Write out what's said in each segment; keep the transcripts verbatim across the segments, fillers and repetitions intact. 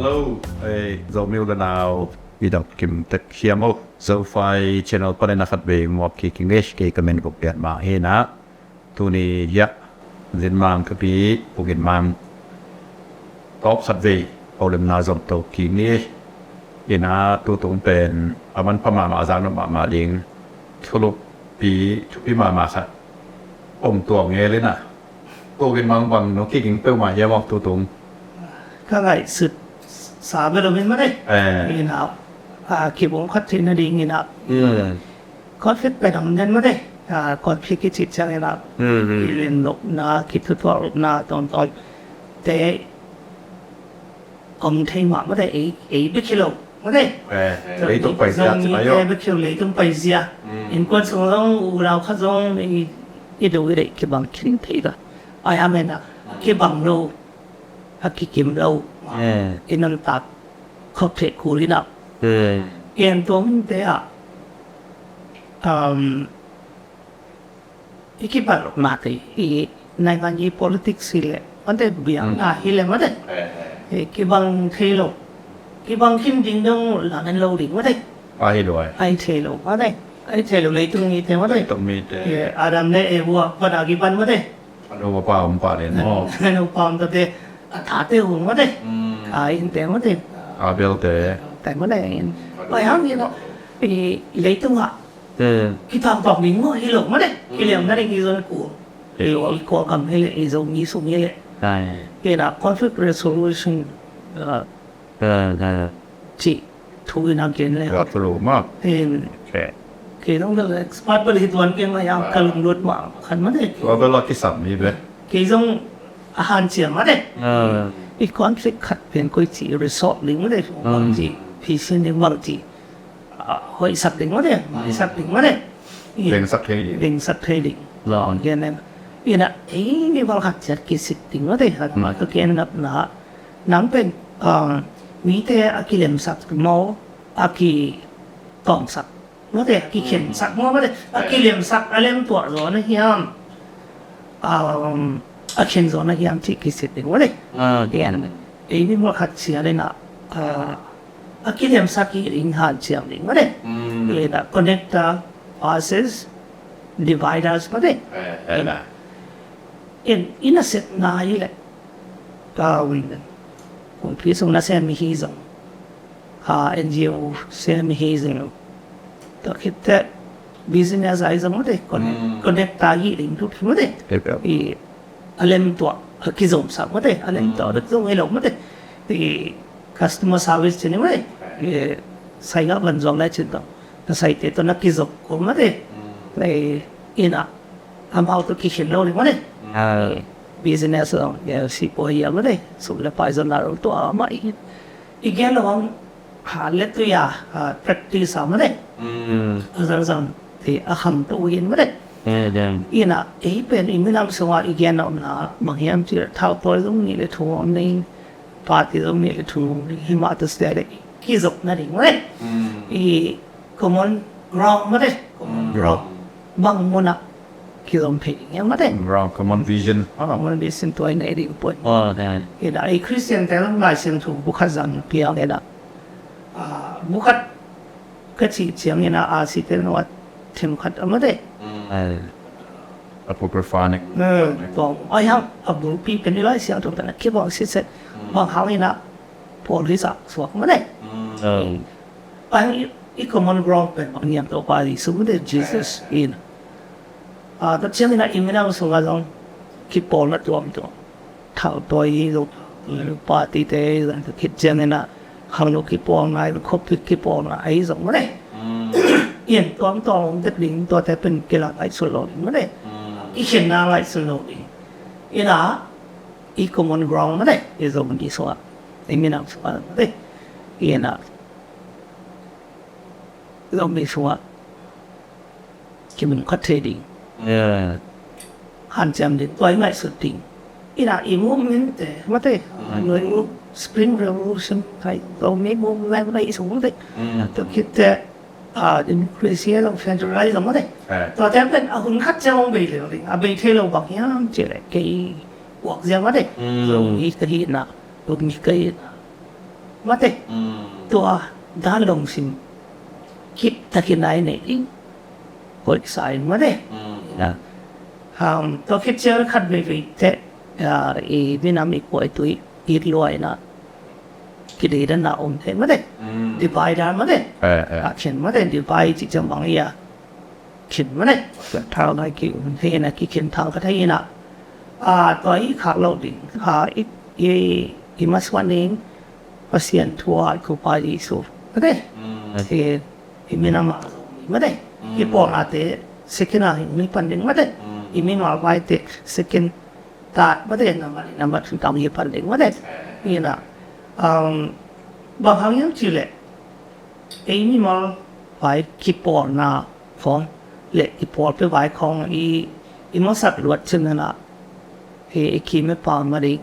Hello, eh, Zomi u le nau, i dang kim tek hiam uh. Zofi channel panin a khat vei muak kik ing ei, kei ka min Vuk Lian Mang hi na. Tuni hiah Zin Mang ka pi, Pu Gin Mang tawh khat vei holimna zong to kik ni. Ina tutung pen a manpha mahmah, a zang nop mahmah ding thulupi, thupi mahmah khat om tuak ngel ina. Pu Gin Mang, bang nong kiging peuhmah hiam aw tutung? Ka ngaihsut sa bel om in mah dei. Eh. Ina, a, kibang khat theihna ding ina. Mm. Conflict pen om den mah dei. A, conflict i cih ciang ina. Mm, mm. I len lopna, kithutuak lopna, tawntawng te om thei mah mah dei, ei, ei bek hi lo mah dei. Eh, leitung paizia, Zomi te bek hi lo, leitung paizia. Mm. Innkuan sung zong, unau khat zong, i, i do i deih kibang khin thei lo. Ai, amen a, kibang lo, a kikim lo. Eh. I nuntak khop thei kul ina. Eh. Ken tuang te ah, um, i kipat lok mah te, i naingan i politics hi leh mah te, biakna hi leh mah te. Eh, eh. I kibang thei lo. Kibang khin ding dong lamen lo ding mah te. Ai hi lo ai. Ai thei lo mah te. Ai thei lo leitung mite mah te. Leitung mite. Eh, Adam le Eva pan a kipan mah te. A nu a pa om pah le maw. A nu a pa om ta te. A tate hong mah te. Mm. A inn te mah te. Abel te. Te mah te. Pai hang ina. I leitung ah. Te. Kitangpak ding maw, hi lo mah te. Mm. Kiliamna ding hi zong kul. Hi lo, i Kawlgam hi leh, i Zomi sung hi leh. Ai. Kei na conflict resolution, uh, uh, uh, cih thu ina gen le. Ya, thu lo mah. Em, okay. Kei zong bel expert bel hi tuan keng a, ya, ka lunglut mah khat mah te. Tua bel a kisam hi ve. Kei zong a hanciam mah te. Uh. I conflict khat pen koi ci resolve ding mah te. Mm. Bang ci, phisin ding bang ci. A, hoihsak ding mah te, maisak ding mah te. I, vengsak thei ding. Vengsak thei ding. Lo. Gen em. Ina, ei, mi bang khat ciat kisik ding mah te. Hat mah ka gen nop na. Nang pen, a, mite a kilemsak maw, a kitawngsak mah te, a kikhensak maw mah te. A kilemsak, a lemtuah zaw na hiam. Um, a khen zaw na hiam cih kisik ding mah te. Ah. Gen. Ei mi bang khat ciat ina, a, a kilemsak hi ding hanciam ding mah te. Mm. Ina connector versus dividers mah te. Eh, eh, na. In, ina sepna hi leh. Ka win. Kumpi sung na sem hi zong. Ha, N G O sem hi zong. Tua khit teh business ahi zong mah te. Connect, mm, connector hi ding tu mah te. Yep, yep. I, a lemtuah, a kizomsak mah te, a lemtuah, mm, a zong hi lo mah te. I customer service ci ni mah te. I sai ngah van zuang lai cin tawh. Na saite tawh na kizom kul mah te. Mm. I ina, amau tawh kikhin lo ni mah te. Ah. Business lo, i sipuai a mah te. Sum le pai zonna lo tua mah i. I gen lo ang, ha, le tu ya, ha, practice a mah te. Mm. A zang zang te a kham tu in mah te. Eh, dang. Ina, ei pen i minam sunga i gen omna, bang hiam cih leh thautawi zong ni le thu om ding, party zong ni le thu om ding, hi mah tu sia le kizopna ding mah te. Mm. I common ground mah te. Common ground. Bang mun ah kizom thei ding hiam mah te. Ground, common vision. Ah, common vision tua i nei ding puai. Oh, dang. Ina, i Christian te zong Lai Siangtho bu khat zang piang ina. Ah, bu khat ka cih ciangin a, a si te nuat thim khat a mah te. Mm. Ai. Apocrypha nek. Mm, tua, ai hang, a bulpi pen i Lai Siangtho pen a kibang sitset. Mm. Bang hangin a pawl hi zak suak mah te. Mm. Mm. Ai hang i, i common ground pen bang hiam, Topa Jesu mah te, Jesus in. A, tua ciangin a i minam sungah zong kipawlna tuamtuam. Thautawi hi zong, party te hi zong, tua khit ciangin a khangno kipawlna, khuapih kipawlna ahi zong mah te. Mm. I en tuamtuam om tek ding, tuate pen kilak ngaihsun lo ding mah te. Mm. I khenna ngaihsun lo ding. Ina, i common ground mah te, i Zomi sungah, i minam sungah mah te. Ina, Zomi sungah kimun khat thei ding. Yeah. Hanciam ding, tua i ngaihsut ding. Ina i movement te mah te, mm, Spring Revolution, hai, Zomi movement, hai, i sung te. Mm. Tua khit teh, a, democracy lo, federal lo mah te. Eh. Tua te pen a hun khat ciang hong bei lel ding, a bei thei lo bang hiam cih leh kei puak zia mah te. Mm. Zomi ka hihna, Zomi ka hihna. mate. Tua dan lungsim kip takin ai nei ding hoih sa in mate. Tua khit ciang khat veivei teh i minam i kuai tui it luai na kideidanna om thei mate. Divide mate. A khen mate, divide ci ciang bang ia khin mane. Thau nai ki um thei na, ki khin thau ka thei na. A, tua i khak lo ding. A, i, i, i masuan ding Pasian thu a i kupa Jesu mate. I minam a mate. I pawlna te second a hi mi pan ding mate. I mimal vai te second third mate, number number two tam hi pan ding mate. Ina, um, bang hang hiam ci le ei mimal vai kipawlna khong le i pawlpi vai khong i, i masak luat cin na, i, i kim i pam a ding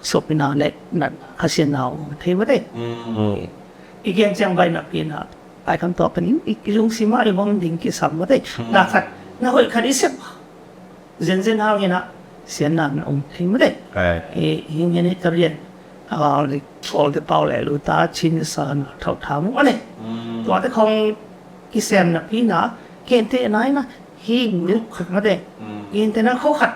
sopina le na khasianna om thei mate. I gen ciang vai na pina ai kam tua panin i, i lungsim a i bom ding kisam mate. Na khat na hoih khat i sep zenzen hang ina sianna na om thei mate. I, i ngen i tarian a, like, all the pau le lu ta chin sa na thau tham mate. Tua te khong kisem na pina kente na ina hi lu khat mate. Kente na kho khat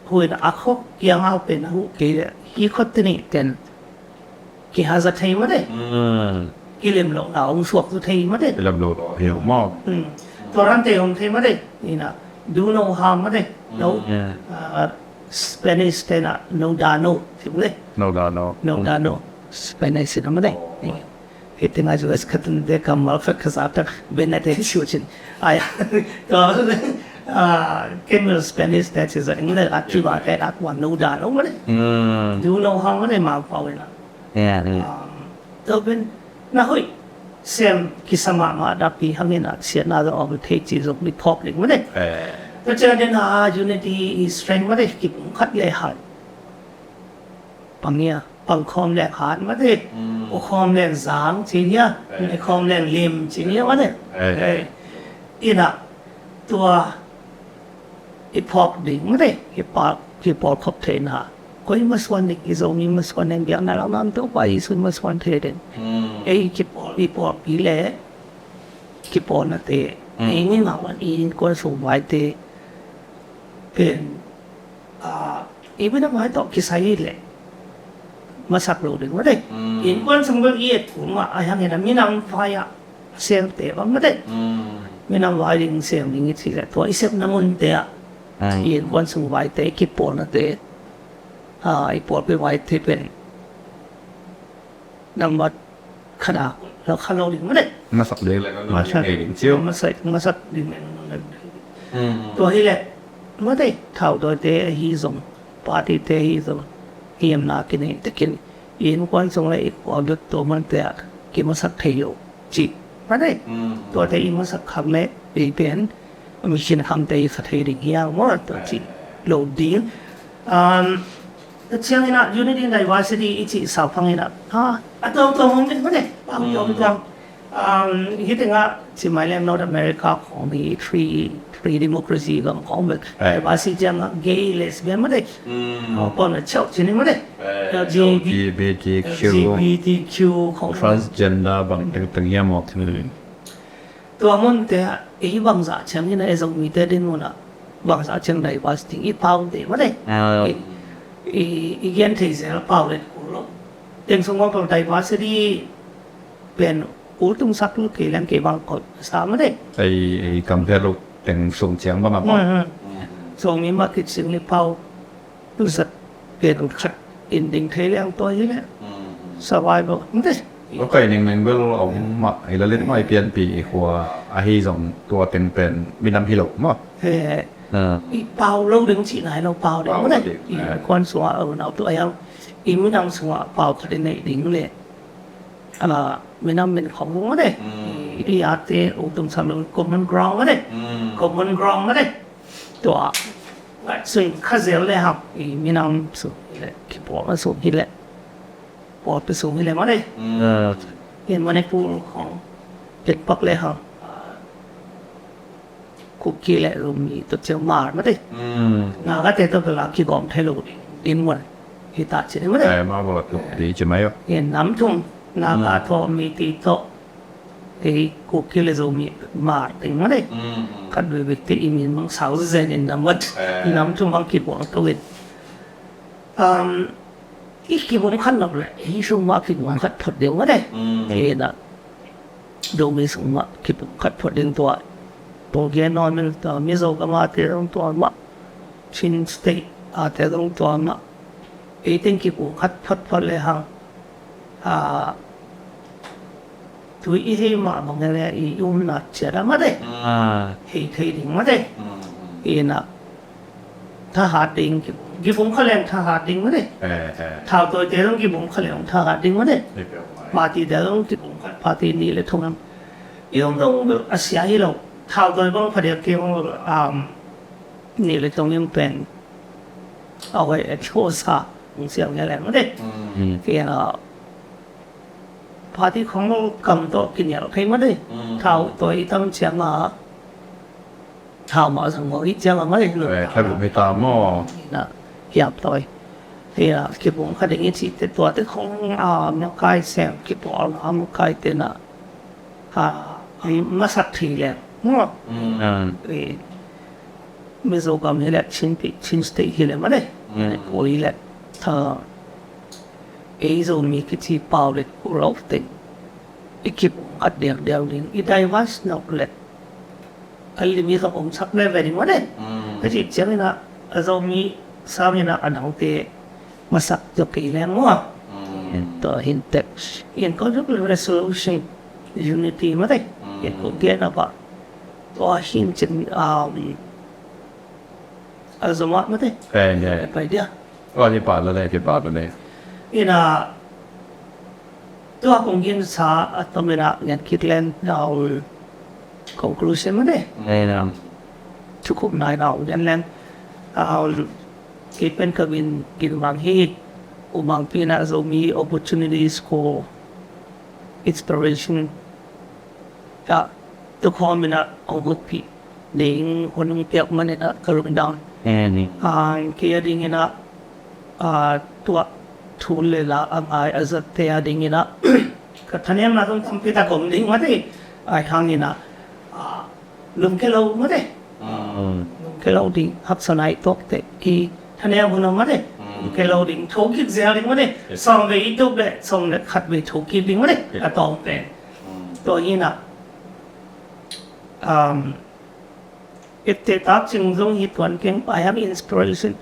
huin a kho kiang au pen hu ke hi khot te ni ten kihaza thei mate. Kilem lo na ong suak tu thei mate. Kilem lo lo hi maw. Tua ran te ong thei mate. Ina, do no harm mate. No. Spanish te na no da no. Ti mate. No da no. No da no. Spanish na mate. Ite ngai U S khatun de kamal fek kasata benate siuchin. Ai. Tua, Camel Spanish that is English. Ati ba te at one no da no mate. Do no harm mate ma pau ina. Tua pen na hoih sem kisa mahmah dapi hangin a siatna zong a thei ci zong mi thawk ding mate. Tua ciang den a unity is strength mate, kipum khat le hat. Pang ia, pang khawm le hat mate. Ko khawm le zang ci ia, ne khawm le lim ci ia mate. Ina tua i phawk ding mate, i pa, i pawlkhop theihna. Koi masuan ding, i Zomi masuan ding biakna lam lam Topa Jesu masuan thei ding. Ei kipawl, i pawlpi le kipawlnate. Ei ni mah wan i innkuan sung vaite pen, a, i minam vai tawh kisai le masak lo ding mate. Innkuan sung bel i et kul mah a hang ina minam vai ah semte bang mate. Minam vai ding sem ding i ci le tua i sepna munte ah i innkuan sung vaite, kipawlnate, a, i pawlpi vaite pen nambat khana la kha lo ding mate. Masak ding le masak ding ciu. Masak, masak ding le. Tua hi le mate thau dawite ahi zong, party te ahi zong, hiamna kinei takin innkuan sung le i khuadut tua mante ah kimasak thei lo ci mate. Tuate i masak khak le i pen mi khin khamte i kha thei ding hiang maw tua ci lo ding. Tua ciang ina unity in diversity i cih sau phang ina a tuamtuam om ding mate. A tuamtuam. Hi tengah ci mai leng North America khawng hi free, free democracy gam khawng bel diversity ciangah gay, lesbian mate. Pawlna cheuh ci ni mate. L G B T Q, L G B T Q khawng, transgender bang tengteng hiam maw. Tua munte ah ei bangzah ciang ina ei Zomite din munah bangzah ciang diversity i pau te mate. I, i gen thei zel pau le kul lo. Teng sung bang diversity pen ultung sak lu kei leng kei bang ko sa mate. Ei, ei compare lo teng sung ciang bang a pau. Zomi mah kit sing le pau. Tusat pen khat in ding thei leng tua hi le survival. Mate. Lo kai ning ning bel a um mah hi la lit mai pianpi i khua ahi zong tua teng pen minam hi lo maw. I pau lo ding cih nai lo pau ding mate. I kuan sungah a unau tu a yang i minam sungah pau khat i neih ding le. Ala minam min khong mate. I ate utum sam lo common ground mate. Common ground mate. Tua sung kha zel le hang i minam sung hi le kipawl a sung hi le pawlpi sung hi le mate. In Manipur khong kitpak le hang Kuki le Zomi tua ciang mar mate. Naga te tua bela kigawm thei lo ding mate. hi ta ci ni mah de. Eh, ma bo tu di ci mai yo. Hi nam thum na ka tho mi ti tho. Ei Kuki le Zomi ma ting mah de. Khat vevek te i min mang sau zen in nam mat. Nam thum mang ki buang tu in. Um, i kibum khat nak le, i sung ma kibum khat phot ding mah de. Hi na. Zomi sung mah kibum khat phot ding tua. Tua gen nawn mel ta Mizo gam a te zong tua mah. Chin State a te zong tua mah. Ei teng kibum khat phot phot le hang. A, tui i hei mah bang le i umna ciat a mah de. Hei thei ding mah de. Hi na. Thahat ding, kibum kha leng thahat ding mah de. Thau tawi te zong kibum kha leng thahat ding mah de. Party te zong kibum kha, party nih le thum. I om zong a sia hi lo. Thau tawi bang pha diak kei bang, um, nih le thum in pen. A hoih a thua sa hong siang nge leng mah de. Kei a party khong lo kam tawh kinial thei mah de. Thau tawi i tam ciang a Thau mah zong mawh i ciang a mah i lut. Eh, thau mah i ta maw. Na, kiap tawi. Hi a, kibum kha ding i cih te tua te khong a makai sem kipawl a makai te na. A, masak thei leng maw. Eh, Mizo gam hi leh Chin pi, Chin State hi leh mah de. Ui leh. Ei Zomi kici pau le kulok te. I kibum khat diakdiak ding. I diverse nawk leh. A limit a omsak veve ding mah de. Ka cih ciangin ah a Zomi sangin ah a dangte masak zong kei leng maw. Tua hin tek in Conflict Resolution Unity mah de. In ko gen a bah tua hin cin a Zomah mah de. Pai dia. Tua hi pah lo le, hi pah lo le. Ina tua kong ginsa a tom ina ngen kik len na ul conclusion mah de. Ina thukup nai na ul ngen len a ul kei pen ka vin gin mang hi. U mang pi na Zomi Opportunities ko inspiration. Ka tukhawm ina ong hutpih ding hun ong piak man ina ka lungdam. Kei a ding ina tuah thu le la a ngai a zatte a ding ina ka thanemna zong tampi tak om ding mah de. Ai hang ina lungke lo mah de. Lungke lo ding haksa nai tuakte i thanem hun om mah de. Lungke lo ding thokik zel ding mah de. Sawm vei i tup le sawm le khat vei thokik ding mah de. A tawm pen. Tua hi na. Um, ette tak cing zong hi tuan keng pai hang inspiration.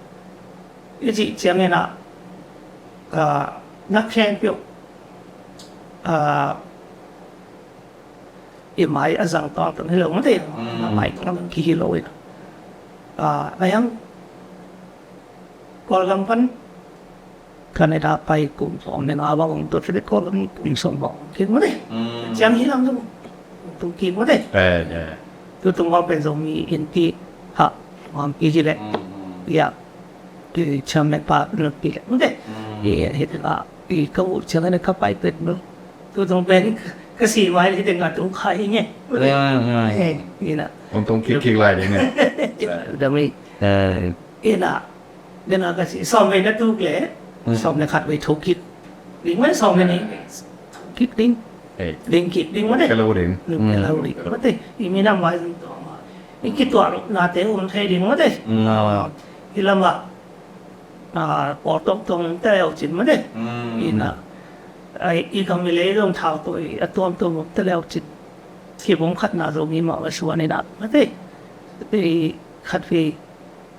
I cih ciangin ah, ah, na khen piu. Ah, i mai a zang tawng tawng hi lo mah de. Na mai tawng tawng ki hi lo in. Ah, a yang Kawlgam pan Canada pai kum sawm le nga bang ong tuat fete Kawlgam kum sawm bang ong kik mah de. Ciang hi lam zong tung kik mah de. Tutung bang pen Zomi in pi ha bang pi hi le. Ya. Ki ciam le pa pen pi le mah de. Hi hi te ka i ka u ciang ne ka pai pen mah. Tutung pen ka si mai le te nga tung khai nge. Ina. Ong tung kik kik lai de nge. Dami. Ina. Dena ka si sawm vei na tuk le sawm le khat vei thokik ding mah, sawm le nih thokik ding. Ding kik ding mah de. Ka lo ding. Ka lo ding mah de. I minam vai zong tawh mah i kituah nate um thei ding mah de. Hi lamah pawl tawngtawng te leu cin mah de. Ina i kam i lei zong thau tawh i a tuamtuam um te leu cin. Kibum khatna zong i mah va suan ina mah de. Khat vei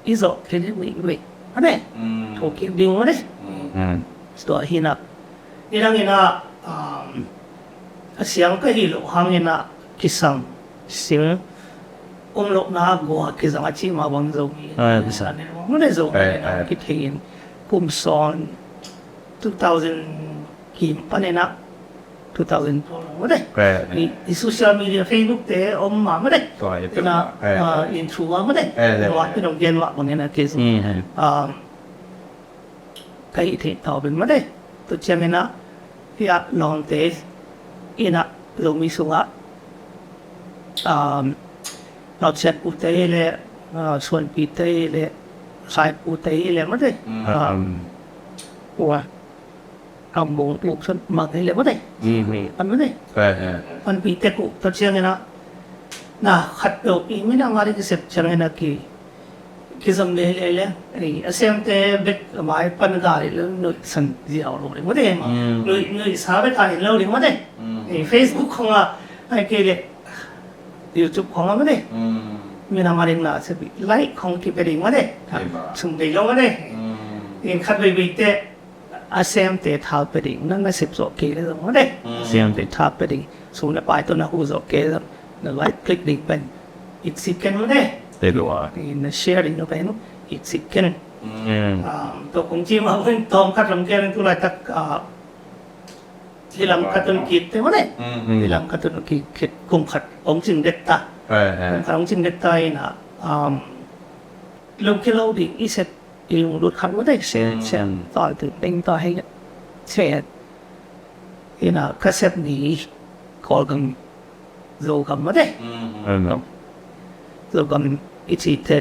i zawh kei le mei mei a ne. Thokik ding a ne. Tua hi na. Nidang ina a siang ka hi loh hang ina kisam sing um lohna a gua kizang a ci mah bang Zomi. Kisam ne mah ne Zomi kithei in kum sawm two thousand kim pan ina two thousand four mah de. I social media Facebook te om mah mah de. Ina inthu mah mah de. Ina wa ina gen mah mah ina ke. Ka hih theih tawh pen mah de. Tua ciang ina hih a lawmte ina Zomi sungah Lausiatpute le Suanpite le Saipute le mah de. Ua, a mong uk sun mang hi le mate. An mate. An pi tek uk to ciang ina, na khat lo i mina mari ki sep ciang ina ki ki zom le le le. A siamte bek mai pan ga le lo, nuih san ziau lo le mate. Nuih nuih sa bek a in lo le mate. Facebook khong a ai ke le YouTube khong a mate. Mina mari na se bi like khong ki pe ding mate. Sum dei lo mate. In khat vei vei te a siamte tha pe ding, na na sep zawh kei le zong mate. A siamte tha pe ding, sum na pai to na hu zawh kei zong, na right click ding pen, it si ken mate. Na share ding pen, it si ken. To kong ci ma pen tawm khat lam ken tu laitak, hi lam khat tun kit te mate. Hi lam khat tun kit, kit kum khat ong cing dek ta. Kum khat ong cing dek ta ina, lungkilo ding i sep i lunglut khat mate, sian sian tawi tu teng tawi hei sian. Ina ka sep ni Kawlgam Zogam mate. Zogam i ci te,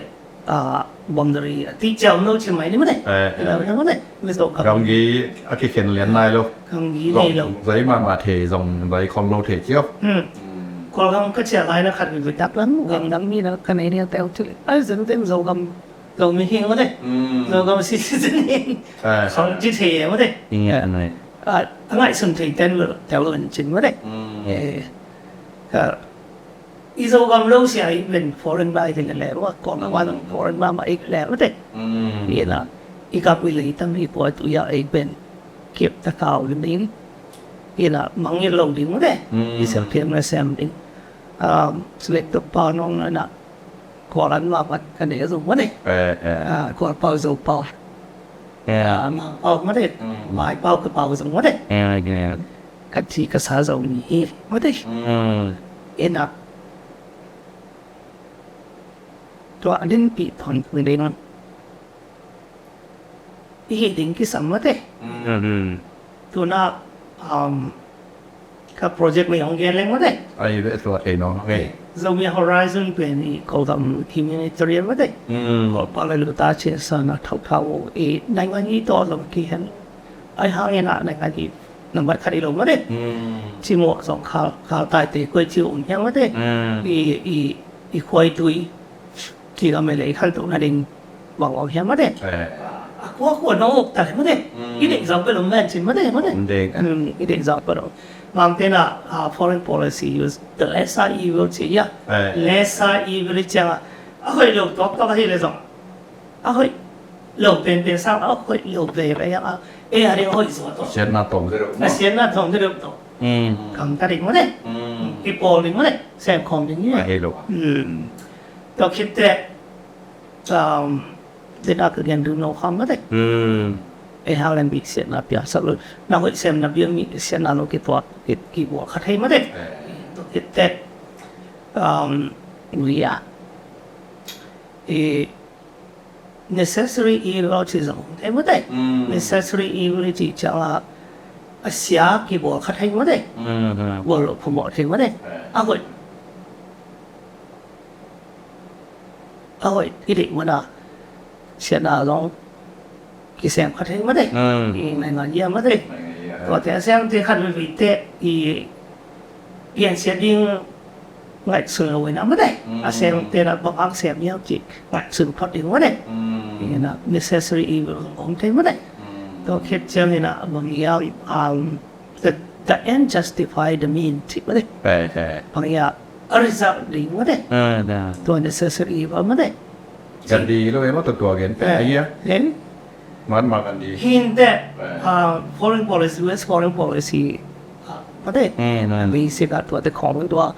boundary a ti ciau no ci mai ni mate. Ina mate mi Zogam. Gamgi a kikhen lian nai lo. Gamgi nei lo. Zai mahmah thei zong zai khom lo thei ciau. Kawlgam ka ciah lai na khat mi tak lam gam dang mi na ka nei ni a teu ci ai zan ten Zogam Zomi hi mate. Zogam citizen hi. Khong ci thei mate. A ngaihsun thei ten lo tel lo in cin mate. I Zogam lo sia i pen foreign lai hi le le wa kong a wan foreign ma ma i le mate. Ina i kap i le i tam i pua tu ya i pen kip ta kau i ning. Ina mang i lo ding mate. I sem piang na sem ding. Select to pa nong na Kualan mah mat ka ne zong mate. Kual pau zo pau. Mang pau mate. Mai pau ka pau zong mate. Ka ci ka sa zong ni hi mate. Ina tua din pi thon pi ding. I hi ding kisam mate. Tuna ka project mi hong gen leng mate. Ai ve tua kei no. Zomi Horizon pen i Kawlgam humanitarian mate. Kawlpa le luta cia sana thau thau i naingan i to zong ki hen. Ai hang ina naingan i nambat khat i lo mate. Ci mo zong khal khal tai te koi ci um hiang mate. I i i khuai tui. Ci ka me le i khal tu na ding. Bang bang hiam mate. A kua kua nong uk ta le mate. I dek zau pe lo men cin mate mate. I dek zau pe lo. Mang tena foreign policy use the lesser evil ci ya. Lesser evil ciang a hoih lo tok tok hi le zong. A hoih lo pen pen sang a hoih lo ve ve yang a e a ding hoih zo to. Sian na tong de lo. A sian na tong de lo to. Kam ta ding mate. Ki pol ding mate. Sem khom ding ni. Tok khit te. Dena ka gen dun no kham mate. Ei hang len bik siatna pia sak lo. Na hoih sem na bia mi siatna lo ki tuak ki bual khat hei mate. Tuk hit tek. Ria. I necessary evil ci zong hei mate. Necessary evil ci ciang a a sia ki bual khat hei mate. Bual lo phu bual hei mate. A hoih a hoih i deih mana siatna zong kisem khat hei mate. I naingan ia mate. Tuate a siamte khat vivite i piansiat ding ngaihsun lo ina mate. A siamte na bang ang siam ia ci ngaihsun phot ding mate. Ina necessary evil zong om thei mate. Tua khit ciang ina bang ia the, the end justify the mean ci mate. Bang ia a result ding mate. Tua necessary evil mate. Gandhi lo ema tua tua gen pe aia. Mahatma Gandhi. Hinte foreign policy, U S foreign policy mate. Basic a tua te khong tua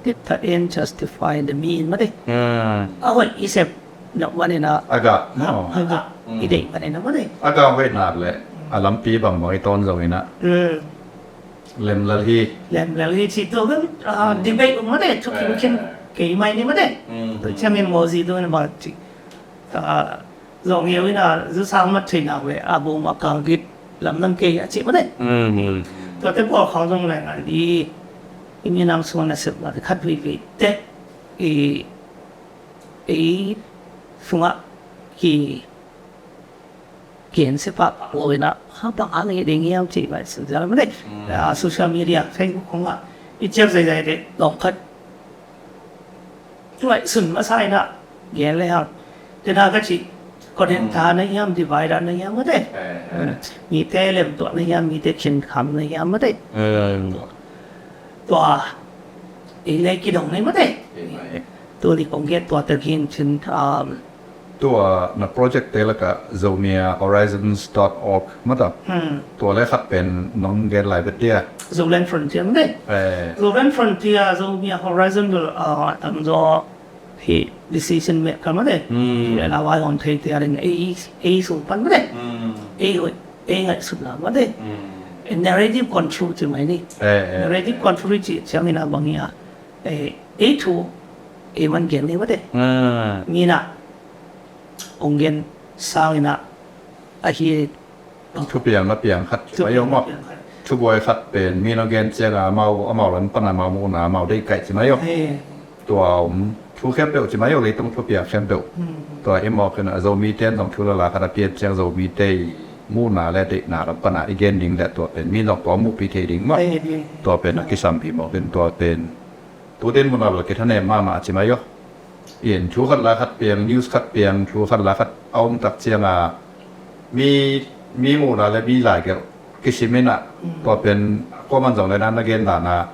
the end justify the mean mate. A hoih i sep nak manina. Aga. Aga. I deih manina mate. Aga hoih nak le a lampi bang bang i ton zong ina. Lemlel hi. Lemlel hi ci tua kan debate um mate, thu khin khin kei mai ni mate. Tua ciangin Mawzi tua in a ci. Zong hiau in a zu sang mat thei nak ve a bu ma kang git lam nang kei a ci mate. Tua te pawl khang zong leng a di i minam sung na sep mate khat vei vei te i i sungah ki gen se pahpah lo in ah, ha, bang hang hi ding hiam cih ngaihsun ziau mate. Ah, social media, Facebook khong ah i ciak zeizai deh, lawng khat ngaihsun masa in ah gen le hang. Tena ka cih, content ta na hiam, divider na hiam mate. Mite lemtuah na hiam, mite khinkham na hiam mate. Tua i le kidong nei mate. Tuni kong gen tua takin cin, um, tua na project te lakah Zomia Horizons dot org mata. Hmm. Tua le khat pen nong gen lai bet dia. Zoland Frontier mate. Eh. Zoland Frontier, Zomia Horizon, uh, tamzaw hi decision maker mate. Hmm. Hi la vai hong thei te a ding ei, ei sung pan mate. Hmm. Ei hoi, ei ngaihsutna mate. Hmm. Narrative control ci mai ni. Eh, eh, narrative control ci ciang in ah bang hi a. Eh, ei thu, ei man gen ni mate. Ah. Mi na, ong gen sang in ah, ahi. Thupiang na piang khat ci mai om maw. Thupiang na piang khat. Thubuai khat pen, mi na gen ciang a, amau, amau lam pan a amau muhna, amau deih kaih ci mai om. Eh. Tua om, thu khempeuh ci mai om, leitung thupiang khempeuh. Hmm. Tua i mawk in a Zomi ten zong thu la la khat a pian ciang Zomi te muhna le deihna lam pan a i gen ding le tua pen, mi zong tua muhpi thei ding maw. Eh, eh. Tua pen a kisam pi mawk in tua pen. Tutin mun a bel kithanem mahmah ci mai aw. In thu khat la khat piang, news khat piang, thu khat la khat a om tak ciang a mi, mi muhna le mi laigelh kisim in ah, mm, tua pen kuaman zong le na na gen dan a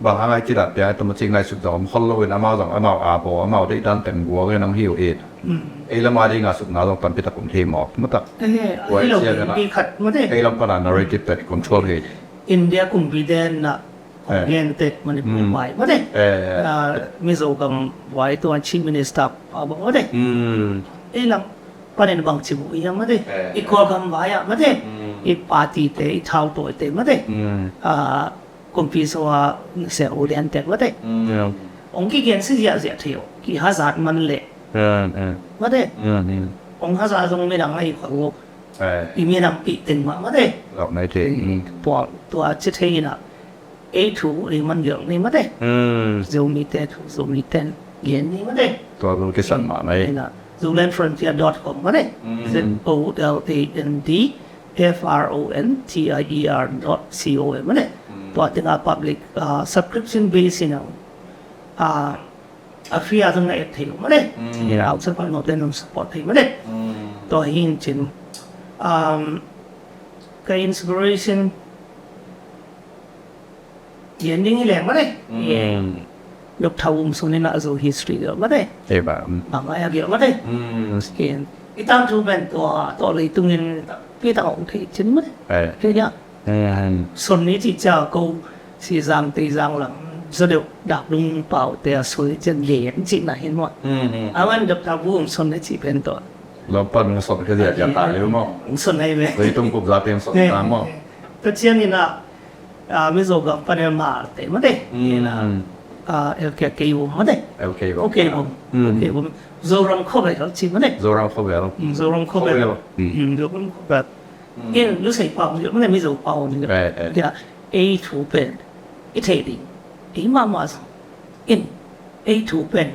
bang hang a i cidat piang a tum a ci ngaihsut zong om khol lo in amau zong amau a baw, amau deih dan teng guang in ang hi uh in. Mm. Ei lam a ding a sutna zong tampi tak om thei mawk, maw tak. Eh, tua hi lo ciang in ah, mi khat, maw te. Ei lam pan a narrative pen control hi. India kumpi den na Eh. Gen tek Manipur, mm, vai mate. Eh, eh. Ah, Mizo gam vai tua Chief Minister a bang mate. Mm. Ei lam panin bang ci bu i hiam mate. Eh. I Kawlgam vai ah mate. Mm. I party te, i thau toi te mate. Mm. Ah, kumpi so a se u lian tek mate. Mm. Ong kigen si ziahziah thei o. Kihazat man le. Eh, eh. Mate. Mm, mm. Ong hazat zong midang a i khuak lo. Eh. I minam pi teng mah mate. Lok nai thei. Mm. Tua, tua ci thei in ah. Ei thu, ei man gelh ni mate. Hmm. Zomi te thu, Zomi ten gen ni mate. Tua thu kisan mah nai. Ina, zolandfrontier dot com mate. Hmm. Z O L A N D F R O N T I E R dot C O M mate. Hmm. Tua teng ah public, ah, subscription base ina. Ah, a free a zong na et thei lo mate. Mm. Ina, outside partner te nong support thei mate. Mm. Tua hi in cin. Um, ka inspiration gen ding hi leng mate. Mm. Doctor Wum Sun in a Zo history gelh mate. Ei ba. Mm. Bang a gelh mate. Mm. Skin. I tangthu pen tua, tua leitung in pi tang ong thei cin mate. Eh. Thei dia. Eh, han. Sun ni ci cia ko si zang te zang lang. Zo deuh dak lung pau te a sui cin gen ci na hin mate. Mm, mm. A wan Doctor Wum Sun ni ci pen tua. Lampan Wum Sun ka dia dia ta leu maw. Sun ai ve. Leitung kup za pen sun ta maw. Tua ciang in a, ah, Mizo gam panel ma te mate. Mm. In a, ah, L K K Wum mate. L K Wum. L K Wum. Mm. L K Wum. Zoram khawvel ci mate. Zoram khawvel. Mm, Zoram khawvel. Khawvel. Mm. Mm, Zoram khawvel. Mm. In lusei pau ni mate, Mizo pau ni. Right, right. Dia, ei thu pen i thei ding. Ei mahmah zong in ei thu pen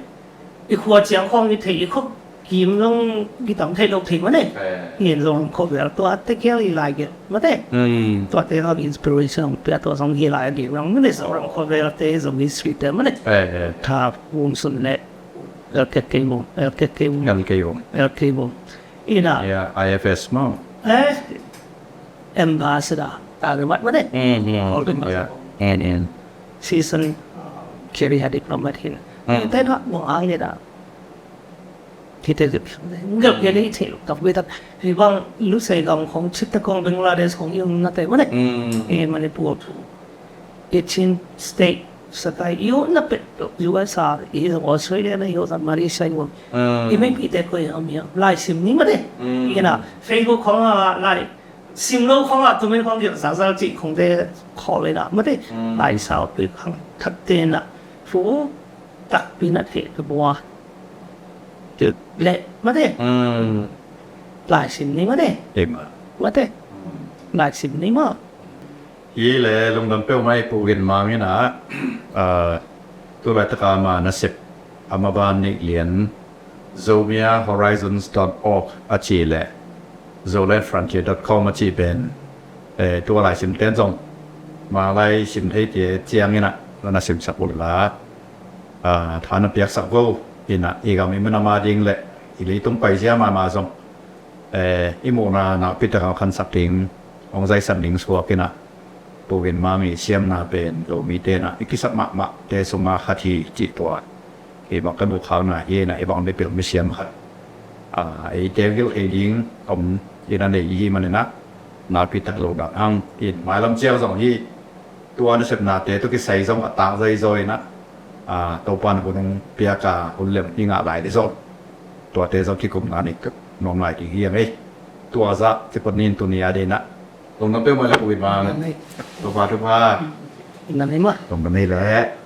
i khua ciang khawng i thei, i khua kim zong kitam thei lo thei mate. Eh. Ngen zong khawvel tua te kial i lai gelh mate. Hmm. Tua te zong inspiration pia tua zong hi lai gelh zong mate, zong khawvel te zong history te mate. Eh, eh. Tha Wum Sun le L K K Wum, L K K Wum. L K Wum. L K Wum. Ina. Ya, I F S maw. Eh, ambassador. Ta le mat mate. Hmm, hmm. All the ya. Hmm, hmm. Season, uh, carry a diplomat hin. Hmm. Te na, mo ai le da. Hi te, ngap ke le te, kap we ta. Hi bang lusei gam khong, cit ta khong, Bangladesh khong, yung na te mate. Hmm. Eh, Manipur. Eighteen state, sakai, iyo na pet, U S A, iyo Australia na, iyo Malaysia, iyo. Mm. I mei pi te ko iyo mi, lai sim ni mate. Mm. Ina, Facebook khong a, lai, sim lo khong a, tu men khong dio, sa sa ci khong te, khol le na, mate. Mm. Lai sao pi khong, thak te na, fu, tak pi na te, tu bua. Tu le, mate. Mm. Lai sim ni mate. Te ma. Mate. Mm. Lai sim ni ma. Hi le lungdam peuhmah i Pu Gin Mang in ah, ah, tu laitaka ama nasep, ama ban neih lian, Zomia Horizons dot org a ci le Zoland Frontier dot com a cih pen, eh, tua laisimte in zong, ma laisim theite ciangin ah na simsak unla, ah, tha na piaksak uh in ah, i gam i minam a ding le i leitung paizia mahmah zong, eh, i muhna nakpi takin hong khansak ding, hong zaisan ding suak in ah, Pu Win Mang i siamna pen Zomite in ah i kisap mahmahte sungah khat hi cih tua hi bang ka muh khakna hi in ah, i bang mipil misiam khat, ah, eite gilh thei ding om in ah nei i hih manin ah, nakpi tak lo dang hang in, mailam ciang zong hi, tua nasepnate tawh kisai zong a tak zaizaw in ah, ah, Topa in hun hong piak a, hun lem i ngah lai ding zong, tuate zong kikumna nei nuam lai ding hi ing ei. Tua zah kipan ni in, tuni a ding in ah lungdam peuhmah le Pu Win Mang. Topa thupha. Lungdam hi mah. Lungdam hi leh.